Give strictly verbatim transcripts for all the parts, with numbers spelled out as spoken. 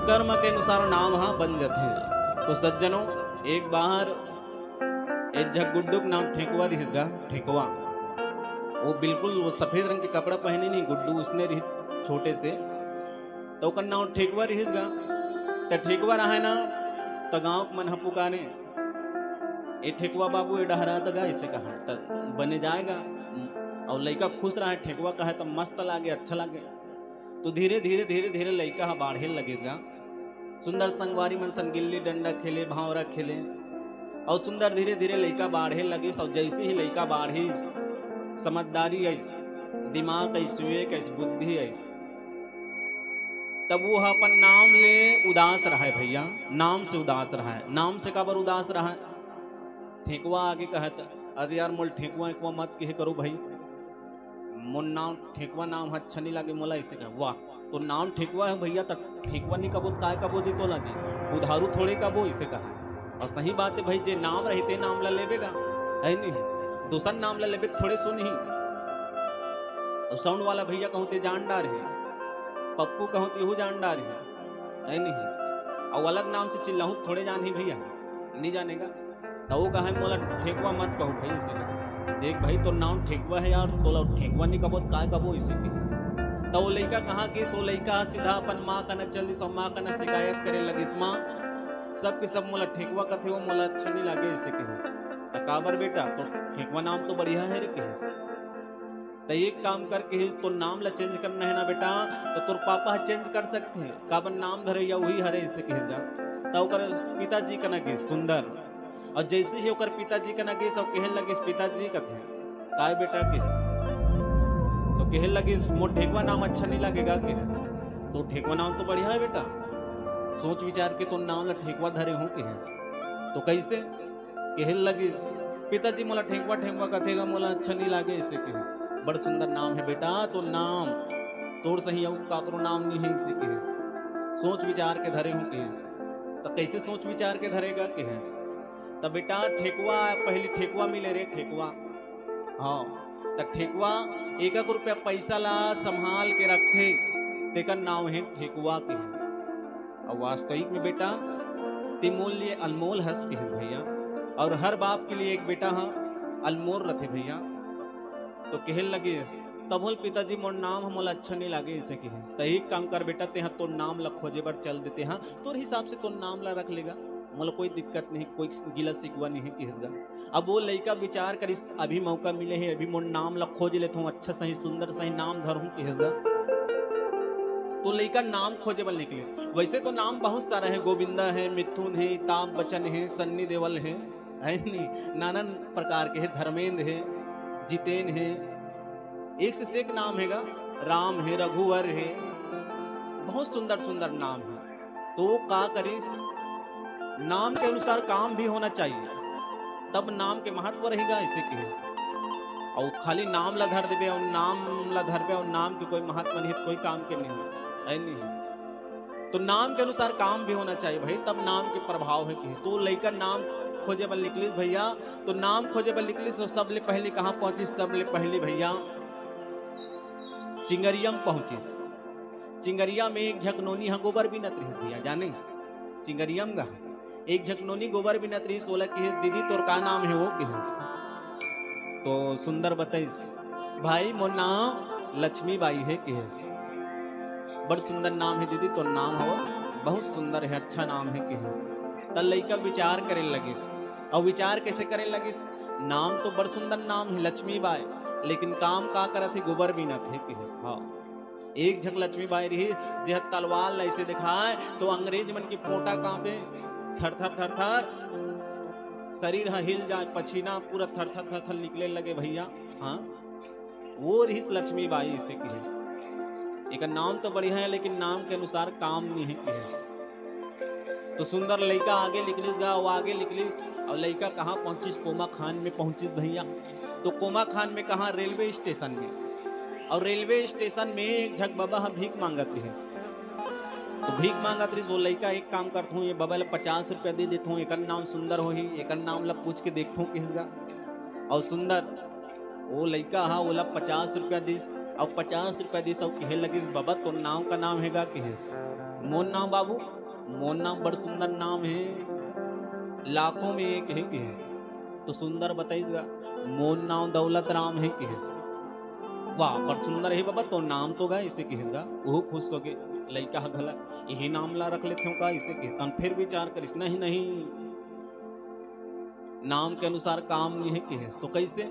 कर्म के अनुसार नाम हा बन जाथे। तो सज्जनों, एक बार एक झक गुड्डू के नाम ठेकवा रिहिस गा, ठेकवा। वो बिल्कुल वो सफेद रंग के कपड़ा पहने नहीं, गुड्डू उसने रिहिस छोटे से, तो ओकर नाम ठेकवा रिहिस गा। त ठेकवा रहे ना, त गांव के मन ह पुकारे, "ए ठेकवा बाबू, ए डहरा त गा," ऐसे कहा, त बने जाएगा। और लइका खुश रहे, ठेकवा कहे त मस्त लागे, अच्छा लागे। तो धीरे धीरे धीरे धीरे लइका ह बाढ़े लगे गा। सुंदर संगवारी मन सन गिल्ली डंडा खेले, भांवरा खेले, और सुंदर धीरे धीरे लइका बाढ़े लगिस। और जैसे ही लइका बाढ़िस, समझदारी आइस, दिमाग आइस, विवेक आइस, बुद्धि आइस, तब वो ह अपन नाम ले उदास रहे भैया, नाम से उदास रहे। नाम से काबर उदास रहे? ठेकवा आगे कहत, "अरे यार, मोल ठेकवा एकवा मत कहे करो भाई, मोर नाम ठेकवा नाम ह अच्छा नहीं लागे मोला," ऐसे कहे। "वाह, तो नाम ठेकवा है भैया, त ठेकवा नहीं कबो त काय कबो जी तोला जी, बुधारू थोड़े कबो," ऐसे कहे। और सही बात है भाई, जे नाम रहिते नाम ला लेबेगा, है नहीं? दूसर नाम ला लेबे थोड़े सुनही। और साउंड वाला भैया कहूँ ते जान डार है, पप्पू कहूँ ते इहू जान डार है, है नहीं? और अलग नाम से चिल्लाहूँ थोड़े जान ही भैया, नहीं जानेगा। तो वो कहे, "मोला ठेकवा मत कहू भाई," इसे कहे। "देख भाई, तोर नाम ठेकवा है यार, तोला ठेकवा नहीं कबो, त काय कबो?" इसे कहे। तो वो लइका कहाँ गिस, वो लइका सीधा अपन माँ कना चल दिस, और माँ कना शिकायत करे लगिस, "माँ, सब के सब मोला ठेकवा कथे, वो मोला अच्छा नहीं लागे," इसे कहे। "त काबर बेटा, तो ठेकवा नाम तो बढ़िया है रे," कहे। त एक काम कर, कहिस, "तोर नाम ला चेंज करना है ना बेटा, तो तोर पापा ह चेंज कर सकथे, काबर नाम धरे या वही हरे," ऐसे कहिस गा। त ओकर पिताजी कना गिस सुंदर, और जैसे ही ओकर पिताजी कना गिस और कहे लगिस, "पिताजी," कथे, "काय बेटा?" कहिस। तो कहे लगिस, "मोर ठेकवा नाम अच्छा नहीं लागेगा," कहिस। "तो ठेकवा नाम तो बढ़िया है बेटा, सोच विचार के तोर नाम ला ठेकवा धरे हूँ," कहिस। तो कैसे? कहे लगिस, "पिताजी मोला ठेकवा ठेकवा कथे गा, मोला अच्छा नहीं लागे," ऐसे कहे। "बड़ सुंदर नाम है बेटा, तो नाम तोर सही अउ काकरो नाम नहीं है," ऐसे कहे। "सोच विचार के धरे हूँ," कहे। "त कैसे सोच विचार के धरेगा?" कहे। "त बेटा, ठेकवा, पहली ठेकवा मिले रे, ठेकवा। हाँ, त ठेकवा एक एक रुपया पैसा ला संभाल के रखथे, तेकर नाम है ठेकवा," कहे। और वास्तविक में बेटा, ते मोर लिए अनमोल हस, कहिस भैया। और हर बाप के लिए एक बेटा ह अनमोल रथे भैया। तो कहे लगिस, "तभो ले पिताजी, मोर नाम ह मोला अच्छा नहीं लागे," ऐसे कहे। "त एक काम कर बेटा, तेहा तोर नाम ला खोजे बर चल देते हा, तोर हिसाब से तोर नाम ला रख लेगा, मोला कोई दिक्कत नहीं, कोई गिला शिकवा नहीं है," कहिस गा। अब वो लइका विचार करिस, "अभी मौका मिले है, अभी मोर नाम ला खोज लेथों, अच्छा सही सुंदर सही नाम धरहूं," कहिस गा। तो लइका नाम खोजे बर निकलिस। वैसे तो नाम बहुत सारा है, गोविंदा है, मिथुन है, अमिताभ बच्चन है, सन्नी देओल है, है नी? नानन प्रकार के है, धर्मेंद्र है, जितेन है, एक से एक नाम हैगा, राम है, रघुवर है, बहुत सुंदर सुंदर नाम है। तो वो का करिस, नाम के अनुसार काम भी होना चाहिए, तब नाम के महत्व रहेगा, ऐसे कहे। और खाली नाम ला धर देबे और नाम ला धरबे और नाम के कोई महत्व नहीं है, कोई काम के नहीं है, है नहीं? तो नाम के अनुसार काम भी होना चाहिए भाई, तब नाम के प्रभाव है कहिस। तो लइका नाम खोजे बर निकलिस भैया, तो नाम खोजे बर निकलिस तो सबले पहले कहाँ पहुंचिस? सबले पहले भैया चिंगरिया म पहुंचिस। चिंगरिया में एक झक नोनी ह गोबर बीनत रहिस भैया, जाने चिंगरिया म गा एक झक नोनी गोबर बीनत रहिस, ओला कहिस, "दीदी तोर का नाम है वो?" कहिस। तो सुंदर बताइस, "भाई मोर नाम लक्ष्मी बाई है," कहिस। "बड़ सुंदर नाम है दीदी तोर नाम हो, बहुत सुंदर है, अच्छा नाम है," कहिस। त लइका विचार करे लगिस। और विचार कैसे करे लगिस? नाम तो बड़ सुंदर नाम है लक्ष्मी बाई, लेकिन काम का करत है? गोबर बीनत है कहिस। हाँ, एक झक लक्ष्मी बाई रहिस, जेह तलवार ला ऐसे दिखाए तो अंग्रेज मन के पोटा कांपे, थर थर थर थर, शरीर ह हिल जाए, पसीना पूरा थर थर थर थर निकले लगे भैया। हाँ, वो रहिस लक्ष्मी बाई, इसे कहे। एकर नाम तो बढ़िया है, लेकिन नाम के अनुसार काम नहीं है कहे। तो सुंदर लइका आगे निकलिस गा, वो आगे निकलिस, और लइका कहाँ पहुंचिस? कोमा खान में पहुंचिस भैया। तो कोमा खान में कहाँ? रेलवे स्टेशन में। और रेलवे स्टेशन में एक झक बबा ह भीख मांगत रहिस। तो भीख मांगत रहिस, वो लइका, "एक काम करत हूँ, ये बबा ला पचास रुपया दे देत हूँ, एकर नाम सुंदर होही, एकर नाम ला पूछ के देखत हूँ," कहिस गा। और सुंदर वो लइका हा, ओला पचास रुपया दिस, और पचास रुपया दिस, और कहे लगिस, "बबा, तोर नाम का नाम है गा?" कहिस। मोर नाम बाबू, मोर नाम बड़ सुंदर नाम हे, लाखों में एक हे किहिस। तो सुंदर बताइस गा, मोर नाम दौलत राम हे किहिस। वाह, बड़ सुंदर हे बाबा, तोर नाम तो गा, अइसे किहिस गा। ओहू खुश होगे, लइका ह घला, इही नाम ला रख लेथंव का, अइसे किहिस। तहन फिर विचार करिस, नहीं, नहीं, नाम के अनुसार काम नइ हे किहिस। तो कइसे?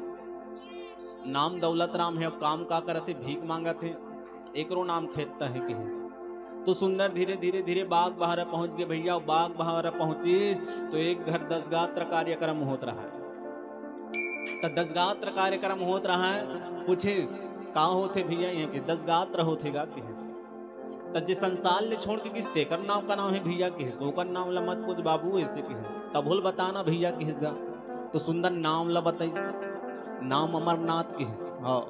नाम दौलत राम हे, अब काम का करत हे? भीख मांगत हे, एकरो नाम खेदत हे किहिस। तो सुंदर धीरे धीरे धीरे बाग बहारा पहुंच गे भइया। बाग बहारा पहुंचिस तो एक घर दसगात्र कार्यक्रम होत रहय। त दसगात्र कार्यक्रम होत रहय, पूछिस, "का होथे भइया इहाँ के?" "दसगात्र होथे गा," किहिस। त जे संसार ले छोड़ के गिस, तेकर नाम का नाम हे भइया किहिस, ओकर नाम ला मत पूछ बाबू, अइसे किहिस। तभो ले बताना भइया किहिस गा। तो सुंदर नाम ला बताइस, नाम अमरनाथ किहिस। हाँ,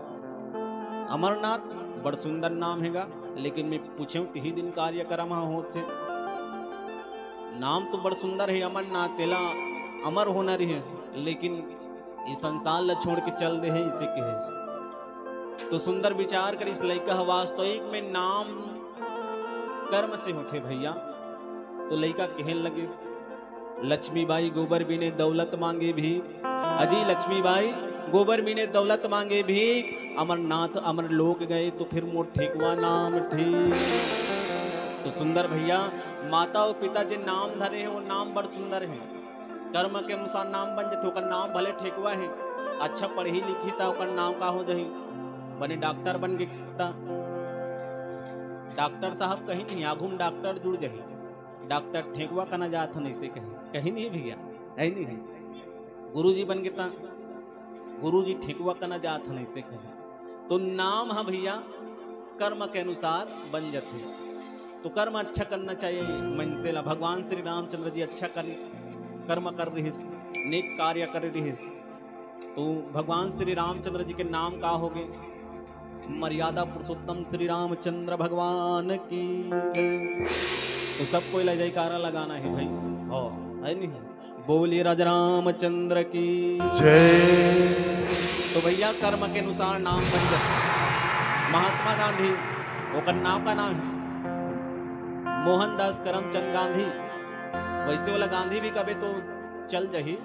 अमरनाथ बड़ सुंदर नाम हे गा, लेकिन मैं पूछेंव, तिही दिन कार्यक्रम ह होथे। नाम तो बड़ सुंदर हे अमरनाथ, तेला अमर होना रहिस, लेकिन ये संसार ला छोड़ के चल दे हे, अइसे किहिस। तो सुंदर विचार करिस लइका ह, वास्तविक में नाम कर्म से होथे भइया। तो लइका कहे लगिस, "लक्ष्मी बाई गोबर बिने दौलत मांगे भीख, अजी लक्ष्मी बाई गोबर बिने दौलत मांगे भीख, अमरनाथ अमर लोक गए तो फिर मोर ठेकुआ नाम ठीक।" तो सुंदर भइया, माता अउ पिता जे नाम धरे हे, वो नाम बड़ सुंदर हे। कर्म के अनुसार नाम बन जथे। ओकर नाम भले ठेकुआ हे, अच्छा पढ़ही लिखही त ओकर नाम का हो जाही? बने डॉक्टर बन गे त डॉक्टर साहब कहीं नहीं, आघू में डॉक्टर जुड़ जाही। डॉक्टर ठेकुआ कना जात हन, अइसे कहीं, कहीं नहीं भइया, है नहीं। गुरुजी बन गे त गुरुजी ठेकुआ कना जात हन, अइसे कहीं। तो नाम ह भइया कर्म के अनुसार बन जथे। तो कर्म अच्छा करना चाहिए मनसे ला। भगवान श्री रामचंद्र जी अच्छा कर, कर्म कर रिहिस, नेक कार्य कर रिहिस। तो भगवान श्री रामचंद्र जी के नाम का होगे? मर्यादा पुरुषोत्तम श्री रामचंद्र भगवान की। तो सब कोई ला जयकारा लगाना हे भाई, हो, है नहीं? बोलिए राजा रामचंद्र की जय। तो भइया, कर्म के अनुसार नाम बन जाथे। महात्मा गांधी, ओकर नाम का नाम हे मोहनदास करमचंद गांधी। वइसे ओला गांधी भी कबे तो चल जाही,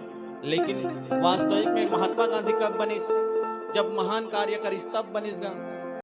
लेकिन वास्तविक में महात्मा गांधी कब बनिस? जब महान कार्य करिस तब बनिस गा।